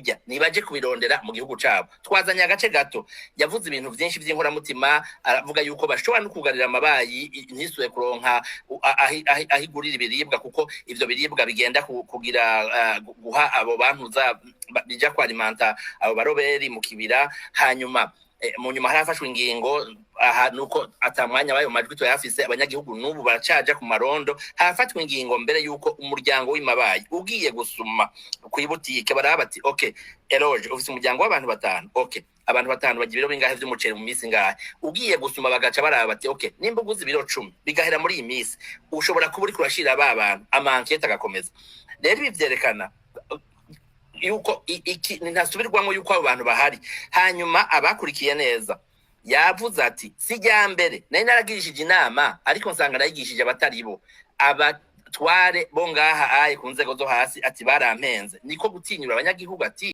Kurya nibaje kubirondera mu gihugu cabo. Twazanye agace gato. Yavuze ibintu vyinshi vy'inkoramutima, aravuga yuko bashobora no kugarira Amabayi ntisubire kuronka aho igurira ibiribwa, kuko ivyo biribwa bigenda kugira guha abo bantu bija kwalimenta abo baroberi mu kibira. Hanyuma mu nyuma harafashwe ingingo aha, nuko ata mwanya w'ayo majwi tuyafise. Abanyagihugu n'ubu baracaja ku marondo. Harafatwa ingingo mbere yuko umuryango w'imabayi ugiye gusuma kw'ibutike, baraba bati: "Okay, Eloge, ufise umuryango w'abantu batanu. Okay, abantu batanu bagira ibiro bingahe vy'umuceri mu minsi ingahe?" Ugiye gusuma bagaca baraba bati: "Okay, nimba uguze ibiro 10 bigahera muri iyi minsi, ushobora kuba uriko urashira ba bantu." Ama enquêtes agakomeza. Rero ibi vyerekana yuko iki ntasubirwamo, yuko abo bantu bahari. Hanyuma abakurikiye neza, yavuze ati: "Si mbere nari naragirishije inama, ariko nsanga nayigishije abatari bo, abatware bo ngaha aye ku nzego zo hasi." Ati: "Barampenze." Niko gutinyura abanyagihugu ati